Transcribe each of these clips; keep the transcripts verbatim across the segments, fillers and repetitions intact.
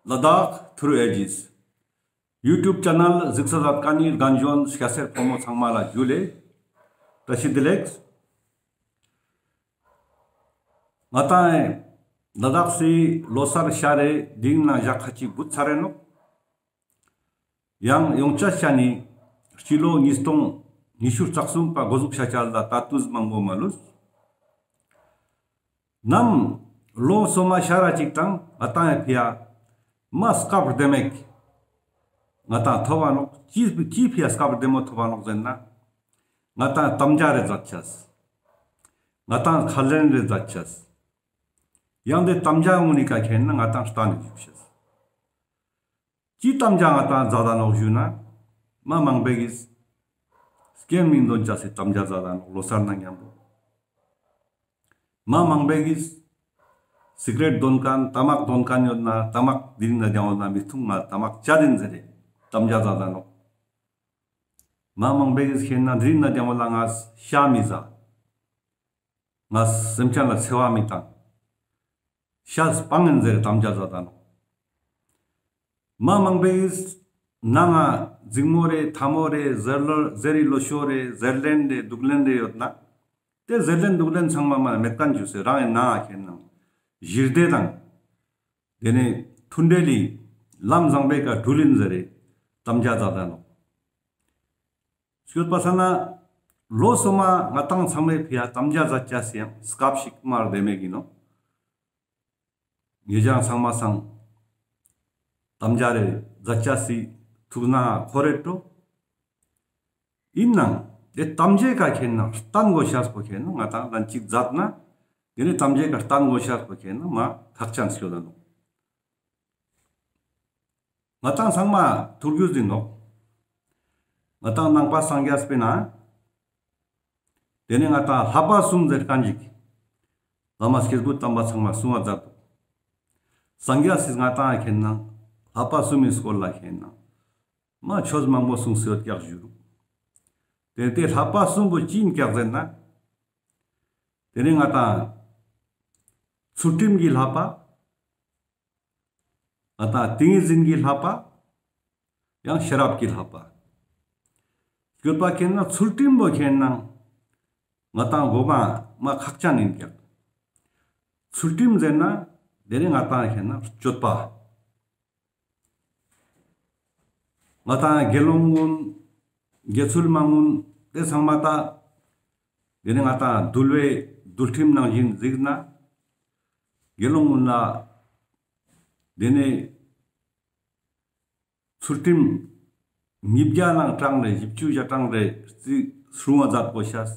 ལ་དྭགས་ཐུརུ་ཨེ་ཇིས་ཡུ་ཊུབ་ཆེ་ནལ་གཟིགས་ས་མཛད་མཁན་ནི་རྒན་གཞོན་སྐྱ་སེར་ཕོ་མོ་ཚང་མ་ལ་ཇུ་ལེ། བཀྲ་ཤིས་བདེ་ལེགས། ང་ཏང་ལ་དྭགས་སི་ལོ་གསར་ཤར་རེ་དེ་རིང་ནང་ཞག་ཁ་ཅིག་བུད་ཚར་རེ་ནོག། ཡང་ཡོང་ཆ་ཤ་ནི་སྤྱི་ལོ་ཉིས་སྟོང་ཉི་ཤུ་རྩ་གསུམ་པ་འགོ་འཛུགས་ཤ་ཆ་ལ་ད་དུས་མང་པོ་མ་ལུས། ནམ་ལོ་སོ་མ་ཤར་ར་ཅིག་དང་ང་ཏང་ཡ་ཕི་ཡ་མ་སྐབས་བདེ་མོ་ང་ཏང་ཐོབ་བ་ནོག། ཅི་ཅི་ཕི་ཡ་སྐབས་བདེ་མོ་ཐོབ་བ་ནོག་ཟེར་ན། ང་ཏང་དམ་བཅའ་རེ་མཛད་ཅེས། ང་ཏང་ཁས་ལེན་རེ་མཛད་ཅེས། ཡང་དེ་དམ་བཅའ་གུན་ནི་ཀ་ཁེན་ན་ང་ཏང་སྟན་ནེ་བཞུགས་ཤེས། ཅི་དམ་བཅའ་ང་ཏང་མཛད་ད་ནོག་ཞུ་ན། མ་མང་པོ་གིས་སྐྱེམས་མི་འདོན་ཅེས་སི་དམ་བཅའ་མཛད་ད་ནོག་ལོ་གསར་ནང་མཉམ་པོ། མ་མང་པོ་གིས་སི་ག་རེཊ་འདོན་མཁན་ཏ་མག་འདོན་མཁན་ཡོད་ན་ཏ་མག་དེ་རིང་ནེ་རྒྱང་བ་ལ་མི་འཐུང་ང་ཏ་མག་བཅད་དེན་ཟེར་རེ་དམ་བཅའ་མཛད་ད་ནོག། མ་མང་པོ་གིས་ཁེན་ན་དེ་རིང་ནེ་རྒྱང་བ་ལ་ང་ཤ་མི་ཟ། ང་སེམས་ཅན་ལ་འཚེ་བ་མི་བཏང་། ཤ་སྤང་ཡིན་ཟེར་དམ་བཅའ་མཛད་ད་ནོག། མ་མང་པོ་གིས་ནང་ང་འཛིང་མོ་རེ་ཐལ་མོ་རེ་ཟེར་ལོ་ཟེར་རི་ལོ་ཤོ་རེ་ཟེར་ལེན་རེ་སྡུག་ལེན་རེ་ཡོད་ན། དེ་ཟེར་ལེན་སྡུག་ལེན་ཚང་མ་མ་མེད་མཁན་བཅོས་སེ་རང་ཡི་ནང་ང་ཁེན་ན་ཞི་བདེ་དང་། དེ་ནེ་མཐུན་འབྲེལ་ལི་ལམ་བཟང་པོའི་ཀ་འགྲུལ་ཡིན་ཟེར་རེ་དམ་བཅའ་མཛད་ད་ནོག། སྐྱོད་པ་ས་ན་ལོ་སོ་མ་ང་ཏང་ཚང་མའི་ཕི་ཡ་དམ་བཅའ་མཛད་ཅེས་སི་ཡང་སྐབས་ཤིག་མ་བདེ་མོ་ཡིན་ནོག། ཉེ་རང་ཚང་མ་སང་དམ་བཅའ་རེ་མཛད་ཅེས་སི་ཐུགས་ན་འཁོར་རེ་འགྲོ། ཡིན་ནང་དེ་དམ་བཅའ་ཀ་ཁེན་ན་སྟན་དགོས་ཤེས་པོ་ཁེན་ན་ང་ཏང་ལན་ཅིག་མཛད་ན་དེ་ནེ་དམ་བཅའ་ཀ་སྟན་དགོས་ཤེས་པོ་ཁེན་ན་མ་ཁག་ཅན་སྐྱོད་ད་ནོག། ང་ཏང་ཚང་མ་ཐུགས་རྒྱུས་ཡིན་ནོག། ང་ཏང་ནང་པ་སངས་རྒྱས་པའི་ནང་། དེ་ནེ་ང་ཏང་བསླབ་པ་གསུམ་ཟེར་མཁན་ཞིག་བླ་མ་སྐྱེས་བུ་དམ་པ་ཚང་མ་གསུང་བ་མཛད་འདུག། སངས་རྒྱས་སི་ང་ཏང་ཁེན་ན་བསླབ་པ་གསུམ་མི་སྐོར་ལ་ཁེན་ན་མ་ཆོས་མང་པོ་གསུངས་སེ་ཡོད་ཀྱག་ཞུ་རུ། དེ་དེ་བསླབ་པ་གསུམ་པོ་ཅི་ཡིན་ཀྱག་ཟེར་ན། དེ་ནེ་ང་ཏང་ཚུལ་ཁྲིམས་ཀྱི་བསླབ་པ། ང་ཏང་ཏིང་ངེ་འཛིན་གྱི་བསླབ་པ། ཡང་ཤེས་རབ་ཀྱི་བསླབ་པ། སྐྱོད་པ་ཁེན་ན་ཚུལ་ཁྲིམས་པོ་ཁེན་ན་ང་ཏང་གོ་མ་མ་ཁག་ཅན་ཡིན་ཀྱག། ཚུལ་ཁྲིམས་ཟེར་ན་དེ་ནེ་ང་ཏང་ཁེན་ན་སྤྱོད་པ། ང་ཏང་དགེ་སློང་གུན་དགེ་ཚུལ་མ་གུན་དེ་ཚང་མ་ད་དེ་ནེ་ང་ཏང་འདུལ་བའི་འདུལ་ཁྲིམས་ནང་བཞིན་གཟིགས་ན་དགེ་སློང་གུན་ལ་དེ་ནེ་ཚུལ་ཁྲིམས་ཉིས་བརྒྱ་ནང་གྲངས་རེ་བཞི་བཅུ་ཞེ་གྲངས་རེ་རྩི་སྲུང་བ་མཛད་དགོས་ཤེས།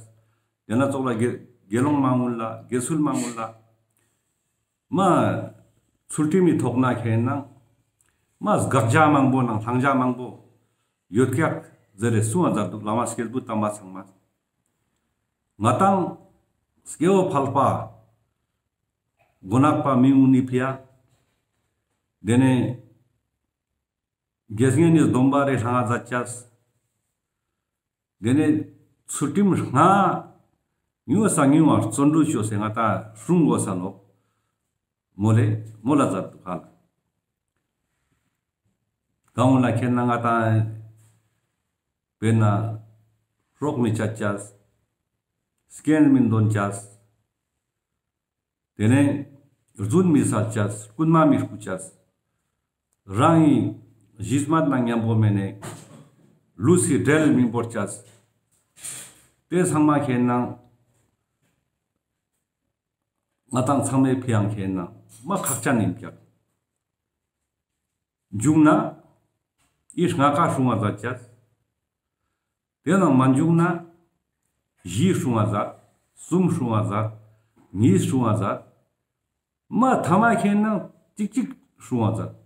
དེ་ན་ཙོགས་ལ་དགེ་དགེ་སློང་མ་གུན་ལ་དགེ་ཚུལ་མ་གུན་ལ་མ་ཚུལ་ཁྲིམས་མི་ཐོག་ན་ཁེན་ན་མ་དགག་བྱ་མང་པོ་ནང་བླང་བྱ་མང་པོ་ཡོད་ཀྱག་ཟེར་རེ་གསུང་བ་མཛད་འདུག་བླ་མ་སྐྱེས་བུ་དམ་པ་ཚང་མ། ང་ཏང་སྐྱེ་བོ་ཕལ་པ་མགོ་ནག་པ་མི་གུན་ནི་ཕི་ཡ། དེ་ནེ་དགེ་བསྙེན་ནི་སྡོམ་པ་རེ་བླང་ང་མཛད་ཅེས། དེ་ནེ་ཚུལ་ཁྲིམས་ལྔ་ཉུང་ས་ཉུང་བ་བརྩོན་འགྲུས་ཅོས་སེ་ང་ཏང་སྲུང་དགོས་ས་ནོག། མོལ་ལེ་མོལ་ལ་མཛད་འདུག་ཧ་ལ། གང་ལ་ཁེན་ན་ང་ཏང་དཔེར་ན་རོགས་མི་བྱ་ཅེས། སྐྱེམས་མི་འདོན་ཅེས། དེ་ནེ་རྫུན་མི་བསལ་ཅེས། རྐུན་མ་མི་རྐུ་ཅེས། རང་ངི་གཞི་སྨད་ནང་མཉམ་པོ་མེད་ནེ་ལུས་སི་འབྲེལ་མི་བོར་ཅེས། དེ་ཚང་མ་ཁེན་ན་ང་ཏང་ཚང་མའི་ཕི་ཡ་ཁེན་ན་མ་ཁག་ཅན་ཡིན་ཀྱག། མཇུག་ན་འི་ལྔ་ཀ་སྲུང་བ་མཛད་ཅེས། དེ་ནང་མ་མཇུག་ན་བཞི་སྲུང་བ་མཛད། གསུམ་སྲུང་བ་མཛད། གཉིས་སྲུང་བ་མཛད། མ་ཐ་མ་ཁེན་ན་ཅིག་ཅིག་སྲུང་བ་མཛད།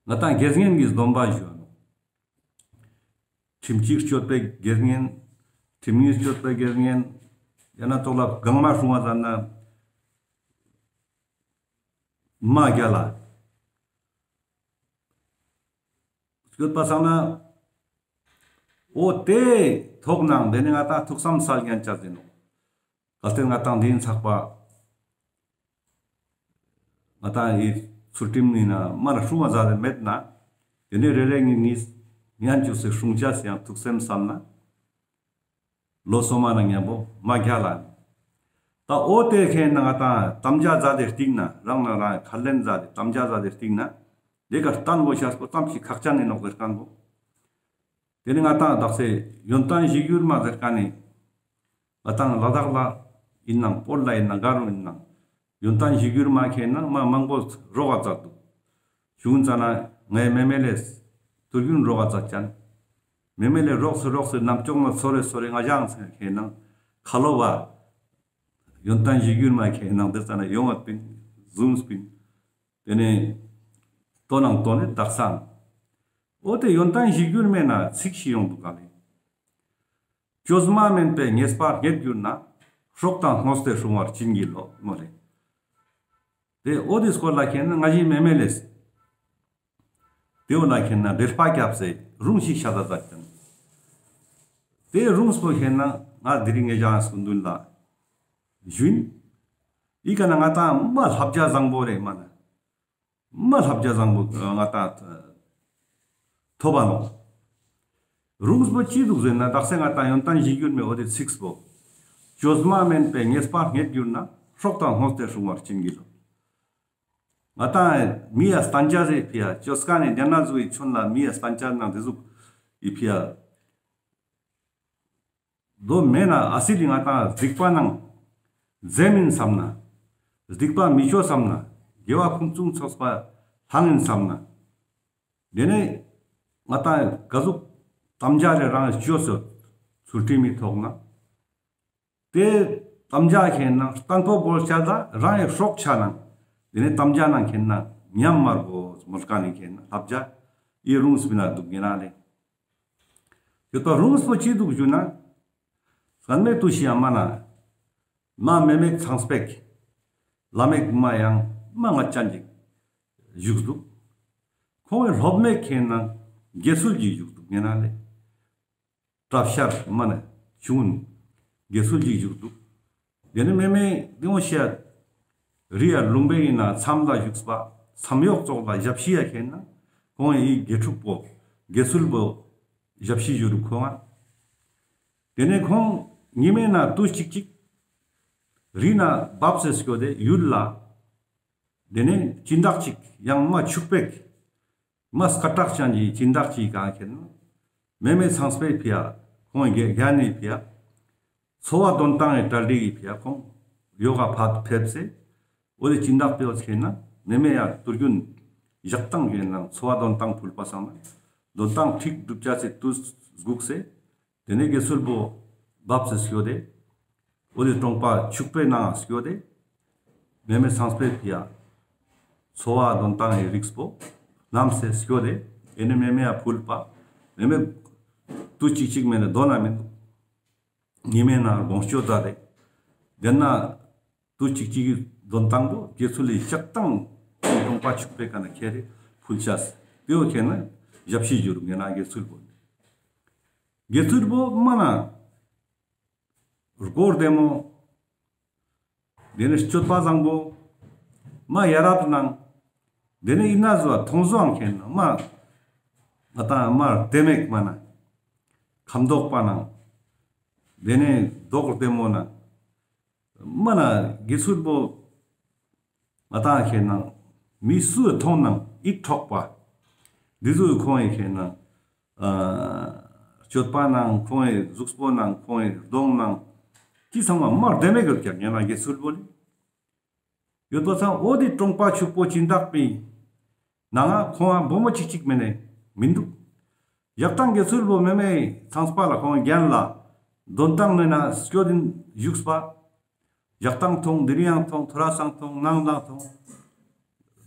ང་ཏང་དགེ་བསྙེན་གྱི་སྡོམ་པ་ཞུ་བ་ནོག། ཁྲིམས་གཅིག་སྤྱོད་པའི་དགེ་བསྙེན། ཁྲིམས་གཉིས་སྤྱོད་པའི་དགེ་བསྙེན། ཡང་ན་ཙོགས་ལ་གང་མ་སྲུང་བ་མཛད་ན་མ་རྒྱལ་ལ། སྐྱོད་པ་སང་ན་འོ་དེ་ཐོག་ནང་དེ་ནེ་ང་ཏང་ཐུགས་བསམ་སལ་ཉན་ཅེས་ཡིན་ནོག། གལ་ཏེ་ང་ཏང་དེ་ཡིན་ཚག་པ་ང་ཏང་འི་ ཚུལ་ཁྲིམས་ནི་ན་མ་ན་སྲུང་བ་ཛད་དེ་མེད་ན། དེ་ནེ་རེ་རེ་གཉིས་གཉིས་ཉན་ཅུག་སེ་སྲུང་ཅེས་སི་ཡང་ཐུགས་སེམས་བསམ་ན། ལོ་སོ་མ་ན་ཉམ་པོ་མ་རྒྱལ་ལ་ནི། ད་འོ་དེ་ཁེ་ན་ང་ཏང་དམ་བཅའ་ཛད་དེ་སྟིང་ནེ་རང་ན་རང་ཁས་ལེན་ཛད་དེ་དམ་བཅའ་ཛད་དེ་སྟིང་ནེ་དེ་ཀ་བསྟན་དགོས་ཤེས་པོ་ཙམ་ཞིག་ཁག་ཅན་ནི་ནོག་ཟེར་ཁན་བོ། དེ་ནེ་ང་ཏང་དག་ས་ཡོན་ཏན་གཞིར་གྱུར་མ་ཟེར་ཁན་ནི་ང་ཏང་ལ་དྭགས་ལ་ཨིན་ནང་བོད་ལ་ཨིན་ནང་ག་རུ་ཨིན་ནང་ཡོན་ཏན་གཞིར་གྱུར་མ་ཁེ་ན་མ་མང་པོ་རོགས་ཀ་ཛད་དུག། ཞུ་ཙ་ན་ངའི་མེ་མེ་ལེ་ཏུར་གྱུན་རོགས་ཀ་ཛད་ཅན། མེ་མེ་ལེ་རོགས་སེ་རོགས་སེ་ནམ་ཅོག་ན་ཚོར་རེ་ཚོར་རེ་ང་ཞང་ཚེ་ཁེ་ན་ཁ་ལོ་བ་ཡོན་ཏན་གཞིར་གྱུར་མ་ཁེ་ན་དེ་ཙ་ན་ཡོང་བ་པིན་ཟུམ་པིན། དེ་ནེ་ལྟོས་ནང་ལྟོས་ནེ་དག་སང་། འོ་དེ་ཡོན་ཏན་གཞིར་གྱུར་མེ་ན་ཚིག་ཞིག་ཡོང་དུག་ག་ལེ། བཅོས་མ་མིན་པའི་ཉེས་པ་རྙེད་གྱུར་ན། སྲོག་དང་བསྔོས་ཏེ་སྲུང་བར་བྱིན་གྱིས་རློབས། མོལ་ལེ། དེ་འོ་དེ་སྐོར་ལ་ཁེ་ན་ང་ཞི་མེ་མེ་ལེས། དེ་འོ་ལ་ཁེ་ན་འགྲེལ་པ་རྒྱབ་སེ་རུང་ཞིག་ཤད་ད་ཛད་ཅན། དེ་རུང་སྤོ་ཁེ་ན་ང་དེ་རིང་ངེ་ཞང་སྐུ་མདུན་ལ་ཞུན། ཨི་ཀ་ན་ང་ཏང་མ་བསླབ་བྱ་བཟང་པོ་རེ་མ་ན། མ་བསླབ་བྱ་བཟང་པོ་ང་ཏང་ཐོབ་བ་ནོག། རུང་སྤོ་ཅི་དུག་ཟེར་ན་དག་ས་ང་ཏང་ཡོན་ཏན་གཞིར་གྱུར་མེ་འོ་དེ་ཚིག་སྤོ། བཅོས་མ་མིན་པའི་ཉེས་པ་རྙེད་གྱུར་ན། སྲོག་དང་བསྔོས་ཏེ་སྲུང་བར་བྱིན་གྱིས་རློབས། ང་ཏང་མི་ཡ་སྟན་ཅེས་སི་ཕི་ཡ་བཅོས་ཁན་ནི་ཉན་ན་ཟུག་གི་ཆུན་ལ་མི་ཡ་སྟན་ཅེས་ནང་དེ་ཟུག་གི་ཕི་ཡ། དོ་མེད་ན་ཨ་སི་ལི་ང་ཏང་སྡིག་པ་ནང་འཛེམ་ཨིན་སམ་ན། སྡིག་པ་མི་ཅོ་སམ་ན། དགེ་བ་ཕུན་སུམ་ཚོགས་པ་ལྷང་ཨིན་སམ་ན། དེ་ནེ་ང་ཏང་ག་ཟུག་དམ་བཅའ་རེ་རང་ཅོས་སོ་ཚུལ་ཁྲིམས་མི་ཐོག་ན། དེ་དམ་བཅའ་ཁེ་ན་བརྟན་པོ་བོར་ཆ་ད་རང་ངི་སྲོག་ཆ་ནང་དེ་ནེ་དམ་བཅའ་ནང་ཁེ་ན་ཉམ་མ་རྒོས་མོལ་ཁན་ནི་ཁེ་ན་བསླབ་བྱ་ཨི་རུང་སྤི་ན་དུག་ཉེ་ན་ལེ། ཡོད་པ་རུང་སྤོ་ཅི་དུག་ཞུ་ན། སྔན་མེ་ཏུས་ཤིག་ཡ་མ་ན་མ་མེ་མེ་ཚང་སྤེག་བླ་མེ་མ་ཡང་མ་ང་ཅན་ཅིག་བཞུགས་དུག། ཁོང་ངི་སློབ་མེ་ཁེ་ན་དགེ་ཚུལ་ཅིག་བཞུགས་དུག་ཉེ་ན་ལེ། གྲྭ་ཤག་མ་ན་ཆུང་ངུན་དགེ་ཚུལ་ཅིག་བཞུགས་དུག། དེ་ནེ་མེ་མེ་དེ་འོ་ཤ་རི་ཡ་ལུང་པའི་ཨིན་ན་མཚམས་ལ་བཞུགས་པ་མཚམས་གཡོག་ཙོགས་ལ་ཞབས་ཕྱི་ཡ་ཁེ་ན་ཁོང་ངི་དགེ་ཕྲུག་པོ་དགེ་ཚུལ་པོ་ཞབས་ཕྱི་ཞུ་རུག་ཁོང་ང་། དེ་ནེ་ཁོང་ཉི་མའི་ནང་ཏུས་ཅིག་ཅིག་རི་ན་བབས་སེ་སྐྱོད་དེ་ཡུལ་ལ། དེ་ནེ་སྦྱིན་བདག་ཅིག་ཡང་མ་ཕྱུག་པེག་མ་སྐད་གྲགས་ཅན་གྱི་སྦྱིན་བདག་ཅིག་ག་ཁེ་ན་མེ་མེ་ཚང་སྤེག་ཕི་ཡ་ཁོང་ངི་རྒྱ་ནི་ཕི་ཡ་འཚོ་བ་དོན་ཐང་ངི་གྲ་སྒྲིག་གི་ཕི་ཡ་ཁོང་ཡོག་ག་ཕེབས་སེ་འོ་དེ་སྦྱིན་བདག་པེ་འོ་ཁེ་ན་མེ་མེ་ཡ་ཏུར་གྱུན་ཞག་དང་ཁེ་ན་འཚོ་བ་དོན་ཐང་ཕུལ་པ་སང་ན་དོན་ཐང་ཁྲིག་སྒྲུབ་ཅེས་སི་ཏུས་སྒུགས་སེ། དེ་ནེ་དགེ་ཚུལ་པོ་བབས་སེ་སྐྱོད་དེ། འོ་དེ་གྲོང་པ་ཕྱུག་པོའི་ནང་སྐྱོད་དེ། མེ་མེ་ཚང་སྤེག་ཕི་ཡ་འཚོ་བ་དོན་ཐང་ངི་རིགས་པོ་ལམ་སེ་སྐྱོད་དེ། དེ་ནེ་མེ་མེ་ཡ་ཕུལ་པ། མེ་མེ་ཏུས་ཅིག་ཅིག་མེ་ནེ་དོན་ན་མེད་དུག། ཉི་མའི་ནང་དགོངས་སྐྱོད་ད་དེ། དེ་ན་ཏུས་ཅིག་ཅིག་གི་དོན་ཐང་པོ་དགེ་ཚུལ་ལི་ཞག་དང་གྲོང་པ་ཕྱུག་པོའི་ཀ་ན་ཁྱེར་རེ་ཕུལ་ཅེས་དེ་འོ་ཁེ་ན་ཞབས་ཕྱི་ཞུ་རུག་ཉེ་ན་དགེ་ཚུལ་པོ། དགེ་ཚུལ་པོ་མ་ན་སྒོ་བདེ་མོ། དེ་ནེ་སྤྱོད་པ་བཟང་པོ། མ་ཡ་རབས་ནང་། དེ་ནེ་ཨིན་ན་ཟོ་ཐོང་ཟོའང་ཁེ་ན་མ། ང་ཏང་མ་བདེ་མེག་མ་ན། ཁམས་དོག་པ་ནང་། དེ་ནེ་མདོག་བདེ་མོ་ནང་། མ་ན་དགེ་ཚུལ་པོ་ང་ཏང་ཁེ་ན་མི་སུ་མཐོང་ནང་ཡིད་འཕྲོག་པ། འདི་ཚོ་ཁོང་ངི་ཁེ་ན་ཨ་སྤྱོད་པ་ནང་ཁོང་ངི་གཟུགས་པོ་ནང་ཁོང་ངི་གདོང་ནང་ཅི་ཚང་མ་མ་བདེ་མེག་ཡོད་ཀྱག་ཉེ་ན་དགེ་ཚུལ་པོ་ནི། ཡོད་པ་སང་འོ་དེ་གྲོང་པ་ཕྱུག་པོ་སྦྱིན་བདག་པེ་ནང་ང་ཁོང་ང་བུ་མོ་ཅིག་ཅིག་མེ་ནེ་མི་དུག། ཞག་དང་དགེ་ཚུལ་པོ་མེ་མེ་ཚང་སྤེག་ལ་ཁོང་ངི་རྒྱན་ལ་དོན་ཐང་ནེ་ན་སྐྱོད་དེ་བཞུགས་པ། ཞག་དང་ཐོང་དེ་རིང་ཡང་ཐོང་ཐོ་རེ་སང་ཐོང་ནང་དང་ཐོང་།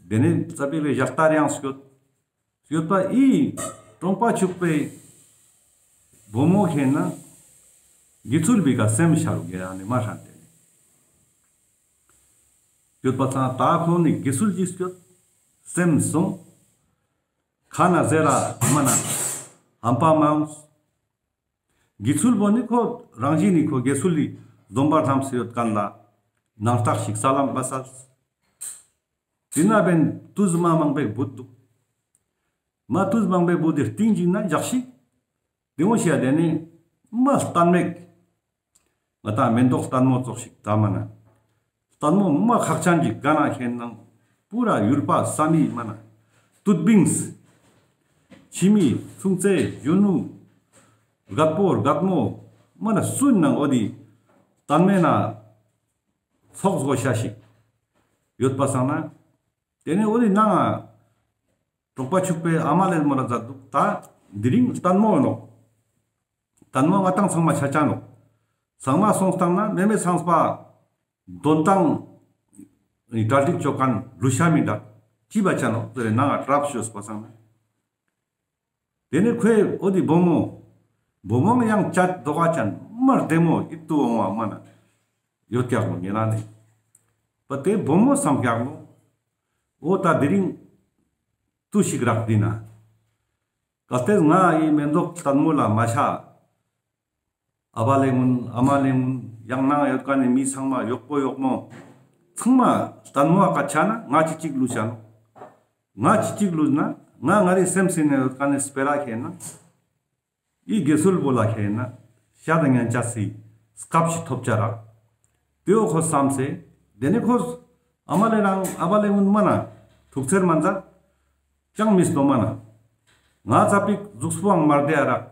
དེ་ནེ་ཙ་པིག་རེ་ཞག་ལྟར་ཡང་སྐྱོད། སྐྱོད་པ་ཨི་གྲོང་པ་ཕྱུག་པོའི་བུ་མོ་ཁེ་ན་དགེ་ཚུལ་པོའི་ཀ་སེམས་ཤར་རུག་ཉེ་ན་མ་ཧྲན་ཏེ་ནེ། སྐྱོད་པ་སང་ད་ཁོང་ནི་དགེ་ཚུལ་ཅིག་སྐྱོད། སེམས་སོང་། ཁ་ན་ཟེར་ར་མ་ན་ཧམ་པ་མ་འོངས། དགེ་ཚུལ་པོ་ནི་ཁོ་རང་བཞིན་ནི་ཁོ་དགེ་ཚུལ་ལི་སྡོམ་པ་ལྷམ་སེ་ཡོད་ཁན་ལ་ནང་རྟགས་ཤིག་ས་ལམ་མ་སལ། དེ་ན་བན་དུས་མ་མང་པོའི་བུད་འདུག་མ་དུས་མང་པོའི་བུད་དེ་སྟིང་ཅིག་ན་འཇག་ཤིག་དེ་འོ་ཤེས་ཡ་དེ་ནི་མ་ལྟད་མོ་ཞིག་ང་ཏང་མེན་ཏོག་ལྟད་མོ་ཙོགས་ཤིག་ད་མ་ན། ལྟད་མོ་མ་ཁག་ཅན་གྱི་ག་ན་ཁེན་ནང་པུ་ར་ཡུལ་པ་བསམ་མི་མ་ན། དུད་བིངས། ཁྱི་མི་ཆུང་ཙེ་གཞོན་ནུ། རྒད་པོ་རྒད་མོ་མ་ན་སུན་ནང་འོ་དེ་ལྟད་མོའི་ན་ཚོགས་བགོ་ཤ་ཞིག་ཡོད་པ་སང་ན། དེ་ནས་འོ་དེ་ནང་ང་གྲོགས་པ་ཕྱུག་པའི་ཨ་མ་ལེ་མོ་ར་མཛད་འདུག་ད་དེ་རིང་ལྟད་མོ་ནོག་ལྟད་མོ་ང་ཏང་ཚང་མ་ཆ་ཆ་ནོག་ཚང་མ་སོང་སྟངས་ན་མེ་མེ་ཚངས་པ་འདོན་སྟངས་གྲ་སྒྲིག་ཅོ་མཁན་ལུས་ཤ་མི་འདུག་ཅི་བ་ཆ་ནོག་ཟེར་ནང་ང་གྲབས་ཤོས་པ་སང་ན། དེ་ནས་ཁོས་འོ་དེ་བུ་མོ། བུ་མོ་ཡང་ཅད་དོ་ག་ཅན་མར་བདེ་མོ་ཡིད་དུ་འོང་བ་མ་ན་ཡོད་ཀྱག་མོ་ཉེ་རང་ནས། པ་དེ་བུ་མོ་བསམ་ཀྱག་མོ། འོ་ད་དེ་རིང་དུས་ཤིག་རག་དེ་ན། གལ་ཏེ་ང་ཡི་མེན་ཏོག་ལྟད་མོ་ལ་མ་ཆ། ཨ་བ་ལེ་གུན་ཨ་མ་ལེ་གུན་ཡང་ནང་ཡོད་མཁན་ནི་མི་ཚང་མ་གཡོག་པོ་གཡོག་མོ་ཚང་མ་ལྟད་མོ་བ་ཀ་ཆ་ན་ང་ཅི་ཅིག་ལུས་ཤ་ནོག་ང་ཅི་ཅིག་ལུས་ན་ང་ང་རི་སེམས་སི་ནས་ཡོད་མཁན་ནི་སྤེ་ར་ཁེན་ན་ཡི་དགེ་ཚུལ་བོ་ལ་ཁེན་ན་ཤ་དང་ཉན་ཆ་སི་སྐབས་ཤིག་ཐོབ་ཆ་རག་དེའོ་ཁོ་བསམ་སེ། དེ་ནས་ཁོ་ཨ་མ་ལེ་རང་ཨ་བ་ལེ་གུན་མ་ན་ཐུག་ཚེར་མ་མཛད། ཅང་མི་སྟོ་མ་ན། ང་ཙ་པིག་གཟུགས་པོའང་མར་དེ་ཨ་རག་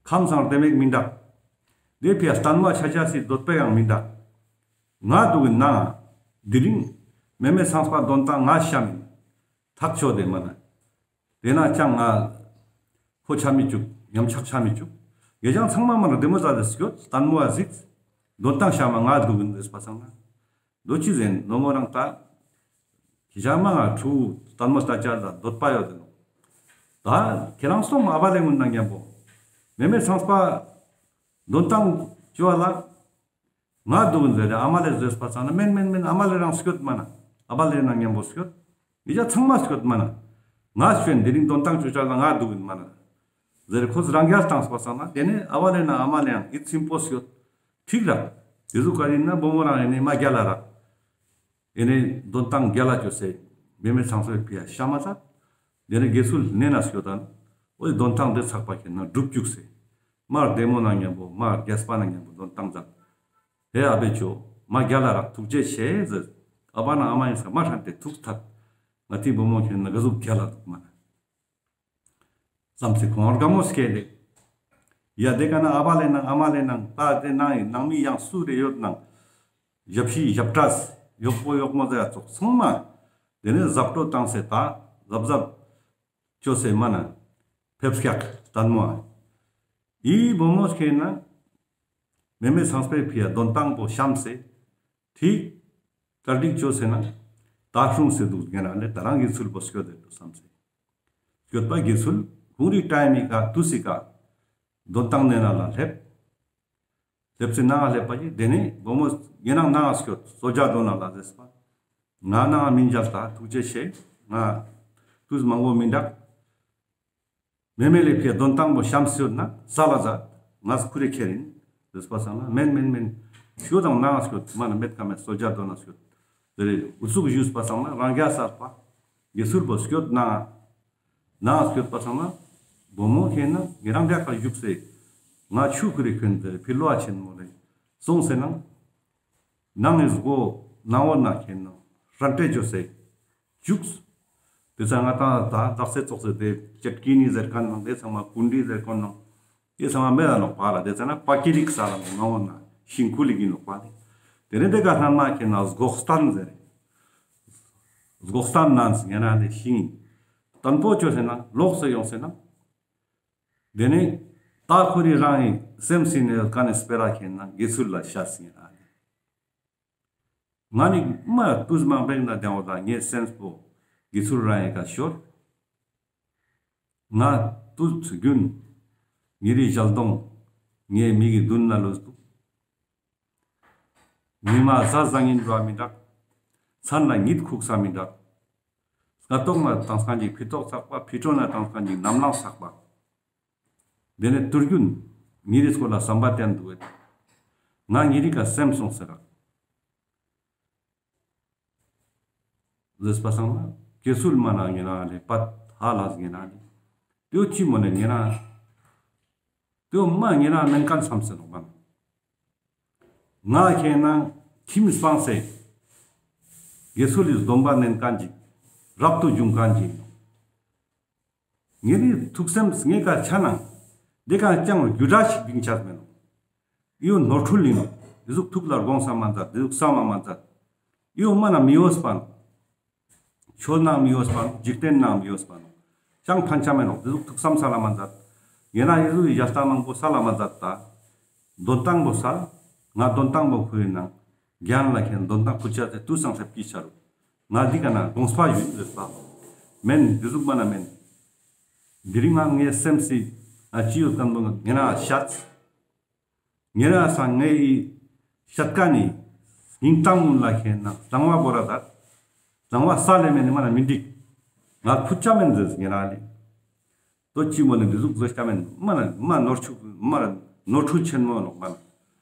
ཁམས་སང་དེ་མེད་མི་འདུག་དེ་ཕི་ཡ་ལྟད་མོ་ཆ་ཆ་སི་འདོད་པ་ཡང་མི་འདུག་ང་འདུག་གི་ན། དེ་རིང་མེ་མེ་ཚངས་པ་འདོན་སྟངས་ང་ཤམ་ཐག་ཆོད་དེ་མ་ན། དེ་ན་ཅང་ང་ཕོ་ཆ་མི་བཅུག་ཉམས་ཆག་ཆ་མི་བཅུག་ངེ་ཅང་ཚང་མ་མ་ན་བདེ་མོ་ཟ་དེ་སྐྱོད་ལྟད་མོ་བ་གཟིགས། འདོན་སྟངས་ཤམ་ང་འདུག་གི་འདུག་པ་སང་ན། ལོ་ཅི་ཟེར་ནོ་མོ་རང་ད། ཁྱེད་ཅག་མ་ང་ཕྲུ་གུ་ལྟད་མོ་ལྟ་ཅ་ལ་འདོད་པ་ཡོད་དེ་ནོ། ད་ཁྱེད་རང་སོང་ཨ་བ་ལེ་གུན་ནང་མཉམ་པོ། མེ་མེ་ཚངས་པ་འདོན་སྟངས་ཅོ་བ་ལ། ང་འདུག་གིན་ཟེར་ཏེ་ཨ་མ་ལེ་ཟེར་པ་ཙང་ན་མེན་མེན་མེན་ཨ་མ་ལེ་རང་སྐྱོད་མ་ན། ཨ་བ་ལེ་ནང་མཉམ་པོ་སྐྱོད། ཡི་ཅག་ཚང་མ་སྐྱོད་མ་ན། ང་སྐྱོད་དེ་རིང་འདོན་སྟངས་ཅོ་ཅ་ལ་ང་འདུག་གིན་མ་ན། ཟེར་ཁོས་རང་རྒྱལ་བཏང་པ་ཙང་ན་དེ་ནས་ཨ་བ་ལེ་ན་ཨ་མ་ལེ་ཡང་ཡིད་ཚིམ་པོ་སྐྱོད། ཁྲིག་རག་དེ་ཟུག་ག་ཡིན་ན་བུ་མོ་རང་ཡིན་ནས་མ་རྒྱལ་ལ་རག་ཡིན་ནས་འདོན་སྟངས་རྒྱལ་ལ་ཅོས་སེ། མེ་མེ་ཚངས་པའི་ཕི་ཡ་ཤ་མ་ཚ། དེ་ནས་དགེ་ཚུལ་ནེ་ན་སྐྱོད་དང་། འོ་དེ་འདོན་སྟངས་དེ་ཚགས་པ་ཁྱེར་ན་སྒྲུབ་བཅུག་སེ། མར་བདེ་མོ་ནང་མཉམ་པོ་མར་རྒྱས་པ་ནང་མཉམ་པོ་འདོན་སྟངས་མཛད། ཧེ་ཨ་བེ་ཅོ། མ་རྒྱལ་ལ་རག་ཐུགས་རྗེ་ཆེ་ཟེར། ཨ་བ་ན་ཨ་མ་ཡིན་ས་མ་ཧྲན་ཏེ་ཐུགས་ཐད། ང་ཏི་བུ་མོ་ཁྱེར་ན་ག་ཟུག་རྒྱལ་ལ་འདུག་མ་ན། བསམ་སེ་ཁོང་དགའ་མོ་སྐྱེས་ཏེ། ཡ་དེ་ག་ན་ཨ་བ་ལེ་ནང་ཨ་མ་ལེ་ནང་ད་དེ་ནང་ཡིན་ནང་མི་ཡང་སུ་རེ་ཡོད་ནང་། ཞབས་ཕྱི་ཞབས་ཕྲ་གཡོག་པོ་གཡོག་མོ་ཟེར་ཡ་ཙོགས་ཚང་མ། དེ་ནས་གཟབ་སྤྲོ་བཏང་སེ་ད་གཟབ་གཟབ་ཅོས་སེ་མ་ན། ཕེབས་སྐྱག་ལྟད་མོ་ཨ། ཡི་བུ་མོ་སྐྱེས་ན། མེ་མེ་ཚངས་པའི་ཕི་ཡ་འདོན་སྟངས་པོ་ཤམ་སེ། ཐིག་གར་སྒྲིག་ཅོས་སེ་ན། ད་ཁྲུང་སེ་འདུག་ངེ་རང་ལས་ད་རང་དགེ་ཚུལ་པོ་སྐྱོད་དེ་འདུག་བསམ་སེ། སྐྱོད་པ་དགེ་ཚུལ་ཁོང་རི་ཊའིམ་མི་ཀ་དུས་སི་ཀ། འདོན་སྟངས་ནེ་ན་ལ་སླེབས། སླེབས་སེ་ནང་ང་སླེབས་པ་ཅིག་དེ་ནས་བུ་མོ་ངེ་རང་ནང་ང་སྐྱོད་གསོལ་ཇ་འདོན་ན་ལ་ཟེར་པ། ང་ནང་ང་མི་མཇལ་ད་ཐུགས་རྗེ་ཆེ། ང་དུས་མང་པོ་མི་འདུག་མེ་མེ་ལེ་ཕི་ཡ་འདོན་སྟངས་པོ་ཤམ་སེ་ཡོད་ན་ས་ལ་ཟ། ང་ཁུ་རེ་ཁྱེར་ཡིན་ཟེར་པ་སང་ན་མེན་མེན་མེན། ཤོད་དང་ནང་ང་སྐྱོད་མ་ན་མེད་ཀ་མེད་གསོལ་ཇ་འདོན་ན་སྐྱོད། དེ་རེ་འུ་ཚུགས་ཞུས་པ་སང་ན་རང་རྒྱལ་གསར་པ། དགེ་ཚུལ་པོ་སྐྱོད་ནང་ང་། ནང་སྐྱོད་པ་སང་ན། བུ་མོ་ཁྱེར་ན་ངེ་རང་རྒྱལ་ཁ་བཞུགས་སེ། ང་ཆུ་ཁུ་རེ་ཁྱོན་ཏེ་ཕི་ལོ་ཨ་ཆེན་མོ་ལེ། སོང་སེ་ན། ནང་ངི་སྒོ་ནང་འོ་ན་ཁྱེར་ན་རན་ཏེ་ཅོས་སེ། བཅུགས། དེ་ཚང་ང་ད་ད་དག་སེ་ཙོགས་སེ་དེ་ཅེད་ཀི་ནི་ཟེར་མཁན་ནང་དེ་ཚང་མ་ཀུན་དི་ཟེར་མཁན་ནང་། དེ་ཚང་མ་མེད་ལ་ནོག་པ་ལ་དེ་ཚང་ན་པ་ཀི་རིགས་ལ་ནོག་ནང་འོ་ན་ཤིང་ཁུ་ལི་གི་ནོག་པ་དེ། དེ་ནས་དེ་ག་སྣང་མ་ཁྱེར་ན་སྒོག་སྟན་ཟེར། སྒོག་སྟན་ནང་ཟེར་ན་དེ་ཤིང་། སྟན་པོ་ཅོས་སེ་ན་ལོག་སེ་ཡོང་སེ་ན། དེ་ནས་ད་ཁོ་རི་རང་ངི་སེམས་སི་ནས་ཀ་ནས་སྤེ་ར་ཁྱེར་ན་དགེ་ཚུལ་ལ་ཤ་སི་ན་དེ། ང་ནི་མ་དུས་མང་པོ་ན་དེ་འོ་ད་ངའི་སེམས་པོ་དགེ་ཚུལ་རང་ངི་ཀ་ཤོར། ང་དུས་རྒྱུན་ཉེ་རི་ཞལ་གདོང་ངའི་མིག་གི་མདུན་ན་ལོས་འདུག་ཉི་མ་གཟའ་བཟང་ངན་འགྲོ་བ་མི་འདུག་མཚན་ལ་གཉིད་ཁུག་ས་མི་འདུག་སྔ་ཏོག་ན་བཏང་སྐན་ཅིག་ཕི་ཏོག་ཚག་པ། ཕི་ཏོག་ན་བཏང་སྐན་ཅིག་ནམ་ལངས་ཚག་པ། དེ་ནས་དུས་རྒྱུན་ཉེ་རི་སྐོར་ལ་བསམ་པ་བསྟན་འདུག་གས། ང་ཉེ་རི་ཀ་སེམས་སོང་ཟེར་ར། ཟེར་པ་སང་ན་དགེ་ཚུལ་མ་ན་ཉེ་རང་ལེ་པད་ཧ་ལས་ཉེ་རང་ལེ། ཏེའོ་ཅི་མོ་ནེ་ཉེ་རང་ཏེའོ་མ་ཉེ་རང་མེན་ཁན་སམ་སེ་ནོག་མ་ན། ང་ཁེ་ན་ཁྱིམ་སྤངས་སེ་དགེ་ཚུལ་ལི་སྡོམ་པ་ནེན་ཁན་ཅིག་རབ་ཏུ་བྱུང་ཁན་ཅིག་ཨིན་ནོག། ངེ་རི་ཐུགས་སེམས་ངེ་ཀ་ཆ་ནང་ཏེ་ཀ་ཅང་རྒྱུ་འདྲ་ཞིག་བིང་ཆ་མེད་ནོག། ཨིའོ་ནོར་འཁྲུལ་ཨིན་ནོག། ཏེ་ཟུག་ཐུགས་ལ་དགོངས་ས་མ་མཛད། ཏེ་ཟུག་བསམ་མ་མ་མཛད། ཨིའོ་མ་ན་མི་འོས་པ་ནོག། ཆོས་ནང་མི་འོས་པ་ནོག། འཇིག་རྟེན་ནང་མི་འོས་པ་ནོག། ཅང་ཕན་ཆ་མེད་ནོག། ཏེ་ཟུག་ཐུགས་བསམ་སལ་ལ་མ་མཛད། ཡང་ན་ཨི་ཟུག་གི་ཞལ་ལྟ་མང་པོ་སལ་ལ་མ་མཛད་ད། དོན་དང་པོ་སལ། ང་དོན་དང་པོ་ཁོའི་ནང་རྒྱན་ལ་ཁེན་དོན་དང་ཕུལ་ཆ་ཏེ་ཏུས་སང་ལྷེབ་ཀྱི་ཆ་རུག། ང་འདི་ཀ་ན་དགོངས་པ་ཡོད་ཟེར་པ། མེན་ཏེ་ཟུག་མ་ན་མེན། དེ་རིང་ང་ངའི་སེམས་སི་ཨ་ཅི་ཡོད་ཁན་པོ་ཉེ་རང་ཤད། ཉེ་རང་སང་ངའི་ཤད་ཀ་ནི་སྙིང་གཏམ་ལ་ཁེན་ན་གཙང་བ་བོར་ར་ད། གཙང་བ་སལ་ལེ་མེན་ནི་མ་ན་མི་འགྲིག། ང་ཕུལ་ཆ་མེན་ཟེར་ཉེ་རང་ལེ། ཏོ་ཅི་མོ་ནེ་ཏེ་ཟུག་ཟེར་ཆ་མེན་མ་ན་མ་ནོར་འཁྲུལ་མ་ན་ནོར་འཁྲུལ་ཆེན་མོ་ནོག་མ་ན།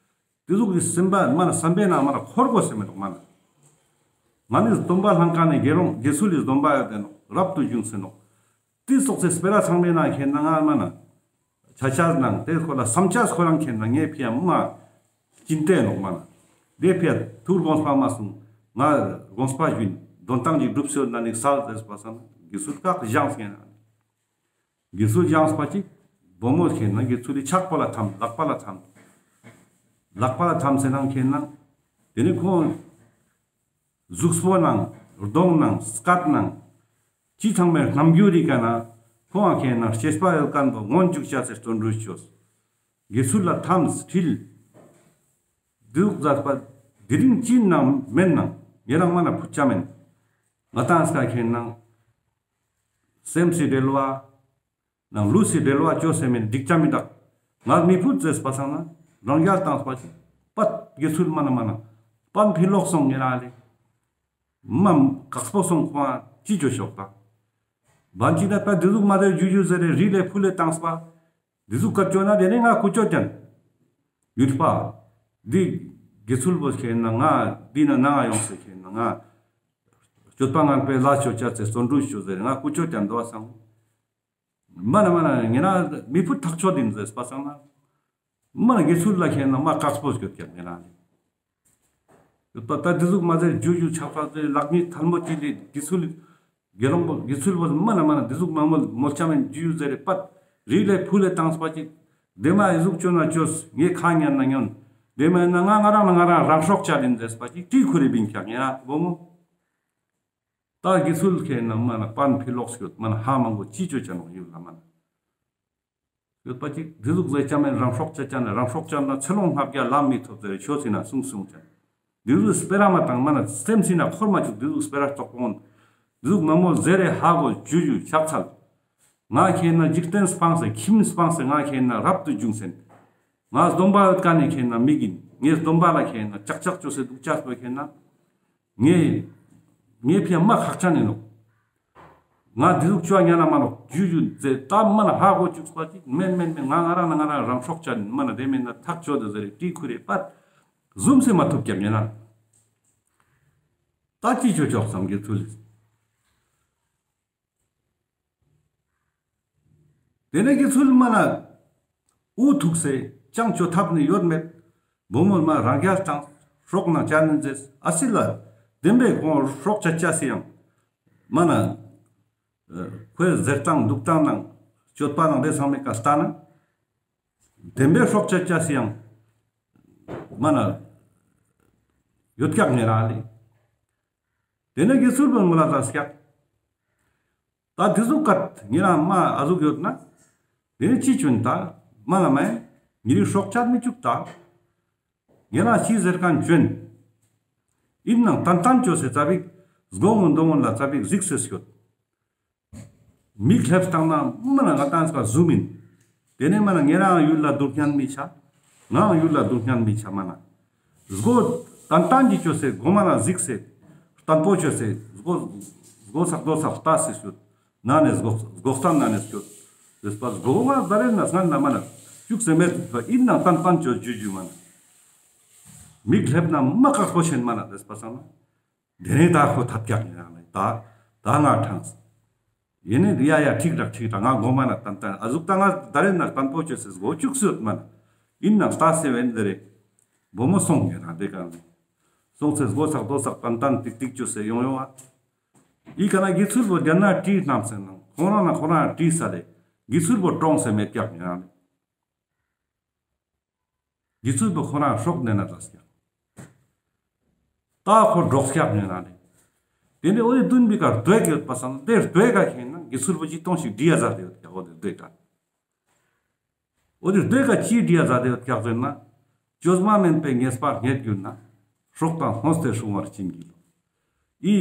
ཏེ་ཟུག་གི་སེམས་པ་མ་ན་བསམ་པའི་ནང་མ་ན་འཁོར་དགོས་སེ་མེད་ནོག་མ་ན། ང་ནི་སྡོམ་པ་ལྷན་ཁང་ནེ་དགེ་སློང་དགེ་ཚུལ་ལི་སྡོམ་པ་ཡོད་དེ་ནོག། རབ་ཏུ་བྱུང་སེ་ནོག། ཏེ་ཙོགས་སེ་སྤེ་ར་ཚང་མའི་ནང་ཁེན་ན་ང་མ་ན་ཆ་ཆ་ནང་ཏེ་ཁོ་ལ་བསམ་ཆ་ཁོ་རང་ཁེན་ན་ངའི་ཕི་ཡ་མ་ཅི་ཏེ་ནོག་མ་ན། ཏེ་ཕི་ཡ་ཐུགས་དགོངས་པ་མ་སོང་། ང་དགོངས་པ་ཞུ་ཨིན། དོན་དང་ཅིག་སྒྲུབ་སོད་ན་ནི་སལ་ཟེར་པ་སང་ན་དགེ་ཚུལ་བཀག་བཞེངས་ཁེན་ན། དགེ་ཚུལ་བཞེངས་པ་ཅིག་བུ་མོ་ཁེན་ན་དགེ་ཚུལ་ལི་ཕྱག་པ་ལ་ཐམས། ལག་པ་ལ་ཐམས། ལག་པ་ལ་ཐམས་སེ་ནང་ཁེན་ན། ཏེ་ནེ་ཁོང་གཟུགས་པོ་ནང་གདོང་ནང་སྐད་ནང་ཅི་ཚང་མའི་རྣམ་འགྱུར་རི་ཀ་ན་ཁོང་ཁེན་ན་སྐྱེས་པ་ཡོད་ཁན་པོ་མངོན་བཅུག་ཆ་སེ་བརྩོན་འགྲུས་ཅོས། དགེ་ཚུལ་ལ་ཐམས་ཁྲིལ། དུག་ཟེར་པ་དེ་རིང་ཅི་ནང་མེན་ནང་ཉེ་རང་མ་ན་ཕུལ་ཆ་མེན། ང་ཏང་སྐ་ཁེན་ན་སེམས་སི་འབྲེལ་བ་ནང་ལུས་སི་འབྲེལ་བ་ཅོས་སེ་མེན་འགྲིག་ཆ་མི་དག། ང་མི་ཕུད་ཟེར་པ་སང་ན་རང་རྒྱལ་བཏང་པ་ཅིག་པད་དགེ་ཚུལ་མ་ན་མ་ན་པན་ཕི་ལོག་སོང་ཉེ་རང་ལེ། མ་ཀག་སྤོ་སོང་ཁོང་ཅི་ཅོ་ཤོག་ད། བན་ཅིག་ད་ད་དེ་ཟུག་མ་དེ་ཇུ་ཇུ་ཟེར་རེ་རི་ལེ་ཕུ་ལེ་བཏང་པ། དེ་ཟུག་ཀ་ཅོ་ན་དེ་ནེ་ང་ཀུ་ཅོ་ཅན། ཡུལ་པ། འདི་དགེ་ཚུལ་བོ་ཁེན་ན་ང་འདི་ན་ནང་ཡོང་སེ་ཁེན་ན་ང་སྤྱོད་པ་ངན་པའི་ལས་ཅོ་ཆ་ཚེ་བརྩོན་འགྲུས་ཅོ་ཟེར་ང་ཀུ་ཅོ་ཅན་དོ་བ་སང་། མ་ན་མ་ན་ཉེ་རང་མི་ཕུད་ཐག་ཆོད་ཨིན་ཟེར་པ་སང་ན། མ་ན་དགེ་ཚུལ་ལ་ཁེན་ན་མ་ཀག་སྤོ་སྐྱོད་ཀྱག་ཉེ་རང་ལེ། ཡོད་པ་ད་དེ་ཟུག་མ་ཟེར་ཇུ་ཇུ་ཆགས་པ་ཟེར་ལག་གཉིས་ཐལ་མོ་ཅི་ལེ་དགེ་ཚུལ་དགེ་སློང་པོ་དགེ་ཚུལ་བོ་མ་ན་མ་ན་དེ་ཟུག་མ་མོལ་མོལ་ཆ་མེན་ཇུ་ཇུ་ཟེར་རེ་པད་རི་ལེ་ཕུ་ལེ་བཏང་པ་ཅིག། དེ་མ་ཨི་ཟུག་ཅོ་ན་ཅོས་ངའི་ཁ་ཉན་ན་ཉོན། དེ་མ་ན་ང་ང་རང་ན་ང་རང་རང་སྲོག་བཅད་ཨིན་ཟེར་པ་ཅིག་ཏི་ཁུ་རེ་བིང་ཁྱག་ཉེ་རང་བུ་མོ། ད་དགེ་ཚུལ་ཁེན་ན་མ་ན་པན་ཕི་ལོག་སྐྱོད་མ་ན་ཧ་མང་པོ་ཅི་ཅོ་ཆ་ནོག་ཡུལ་ལ་མ་ན། ཡོད་པ་ཅིག་དེ་ཟུག་ཟེར་ཆ་མེན་རང་སྲོག་བཅད་ཆ་ན་རང་སྲོག་བཅད་ན་ཚེ་ལོ་ལྔ་བརྒྱ་ལམ་མི་ཐོབ་ཟེར་ཆོས་སི་ན་གསུངས་གསུངས་ཅན། དེ་ཟུག་སྤེ་ར་མ་བཏང་མ་ན་སེམས་སི་ན་འཁོར་མ་བཅུག་དེ་ཟུག་སྤེ་ར་ཙོག་པོ་འོན། དེ་ཟུག་མ་མོལ་ཟེར་རེ་ཧ་གོ་ཇུ་ཇུ་ཕྱག་འཚལ། ང་ཁེན་ན་འཇིག་རྟེན་སྤངས་སེ་ཁྱིམ་སྤངས་སེ་ང་ཁེན་ན་རབ་ཏུ་བྱུང་སེན། ང་སྡོམ་པ་ཡོད་ཀ་ནེ་ཁེན་ན་མི་གིན་ངའི་སྡོམ་པ་ལ་ཁེན་ན་ཅག་ཅག་ཅོས་སེ་དུག་ཅག་པོ་ཁེན་ན། ངའི་ངའི་ཕི་ཡ་མ་ཁག་ཅན་ཨིན་ནོག། ང་དེ་ཟུག་ཅོ་ཉན་ན་མ་ནོག་ཇུ་ཇུ་ཟེར་ད་མ་ན་ཧ་གོ་ཅུག་པ་ཅིག་མེན་མེན་མེན་ང་ང་རང་ན་ང་རང་རང་སྲོག་བཅད་ཨིན་མ་ན་དེ་མེན་ན་ཐག་ཆོད་དེ་ཟེར་རེ་ཏི་ཁུ་རེ་པད་ཟུམ་སེ་མ་ཐུབ་ཀྱག་ཉེ་རང་། ད་ཅི་ཅོ་ཆོག་བསམ་དགེ་ཚུལ་ལེ། དེ་ནེ་དགེ་ཚུལ་མ་ན་འུ་ཐུག་སེ་ཅང་ཅོ་ཐབས་ནི་ཡོད་མེད། བུ་མོ་མ་རང་རྒྱལ་དང་སྲོག་ནང་བཅད་ནི་ཟེར་ཨ་སི་ལ་བདེན་པའི་ཁོང་སྲོག་བཅད་ཆ་སི་ཡང་མ་ན་ཁོའི་ཟེར་སྟངས་འདུག་སྟངས་ནང་སྤྱོད་པ་ནང་དེ་ཚང་མའི་ཀ་ལྟ་ན་བདེན་པའི་སྲོག་བཅད་ཆ་སི་ཡང་མ་ན་ཡོད་ཀྱག་ཉེ་རང་ལེ། དེ་ནེ་དགེ་ཚུལ་བུ་མོ་ལ་ད་སྐྱག། ད་དེ་ཟུག་ག་ཉེ་རང་མ་ཨ་ཟུག་ཡོད་ན། དེ་ནི་ཅི་ཅོན་ད། མ་ན་མ་ཉེ་རི་སྲོག་བཅད་མི་ཅུག་ད། ཉེ་རང་ཤི་ཟེར་ཁན་ཅོན། ཨིན་ནང་ཏན་ཏན་ཅོས་སེ་ཙ་པིག་སྒོ་ངོ་དོ་ངོ་ལ་ཙ་པིག་གཟིགས་སེ་སྐྱོད། མིག་ལྷེབ་བཏང་ན་མ་ན་ང་ཏང་སྐ་ཟུམ་ཨིན། དེ་ནེ་མ་ན་ཉེ་རང་ཡུལ་ལ་སྡུག་བསྔལ་མི་ཆ། ངའང་ཡུལ་ལ་སྡུག་བསྔལ་མི་ཆ་མ་ན། སྒོ་ཏན་ཏན་གྱི་ཅོས་སེ་སྒོ་མ་ན་གཟིགས་སེ། བརྟན་པོ་ཅོས་སེ་སྒོ་སྒོ་ས་སྒོ་ས་ལྟ་སེ་སྐྱོད། ན་ནེ་སྒོ་སྒོ་སྟན་ན་ནེ་སྐྱོད། ཟེར་པ་སྒོ་ང་ཟ་རེ་ན་སྔན་ན་མ་ན་ཅུག་སེ་མེད་པ་ཨིན་ནང་ཏན་ཏན་ཅོས་ཇུ་ཇུ་མ་ན། མིག་ལྷེབ་ན་མ་ཀག་པོ་ཆེན་མ་ན་ཟེར་པ་སང་ན། དེ་ནེ་ད་ཁོ་ཐབས་ཀྱག་ཉེ་རང་ལེ། ད་ད་ང་ཐང་། ཡེ་ནེ་ཡ་ཡ་ཁྲིག་རག་ཁྲིག་རག་ང་གོ་མ་ན་ཏན་ཏན་ཨ་ཟུག་ད་ང་ད་རེ་ན་ཏན་པོ་ཅོས་སེ་གོ་ཅུག་སུ་ཡོད་མ་ན། ཨིན་ནང་ལྟ་སེ་བེན་དེ་རེ། བུ་མོ་སོང་ངེ་རང་དེ་གང་། སོང་སེ་གོ་སག་དོ་སག་ཏན་ཏན་ཏིག་ཏིག་ཅོས་སེ་ཡོང་ཡོང་ཨ། ཨི་ཀ་ན་དགེ་ཚུལ་བོ་རྒྱ་ན་བྲིས་རྣམས་སེ་ནང་ཁོང་རང་ན་ཁོང་རང་བྲིས་ས་ལེ། དགེ་ཚུལ་བོ་གྲོངས་སེ་མེད་ཀྱག་ཉེ་རང་ལེ། དགེ་ཚུལ་བོ་ཁོ་རང་སྲོག་ནེ་ན་ལྟ་སྐྱག། ད་ཁོ་འགྲོགས་སྐྱག་ཉེ་ན་ནི། དེ་ནི་འོ་དེ་བདུན་པའི་ཀ་རྡོའི་ཀ་ཡོད་པ་སང་དེ་རྡོའི་ཀ་ཁེན་ན་དགེ་ཚུལ་བོ་ཅི་གཏོང་ཞིག་བྲིས་ཡ་ཟ་དེ་ཡོད་ཀྱག་འོ་དེ་རྡོའི་ཀ། འོ་དེ་རྡོའི་ཀ་ཅི་བྲིས་ཡ་ཟ་དེ་ཡོད་ཀྱག་ཟེར་ན། བཅོས་མ་མིན་པའི་ཉེས་པ་རྙེད་གྱུར་ན། སྲོག་དང་བསྡོས་ཏེ་སྲུང་བར་བྱིན་གྱིས་རློབས། ཨི་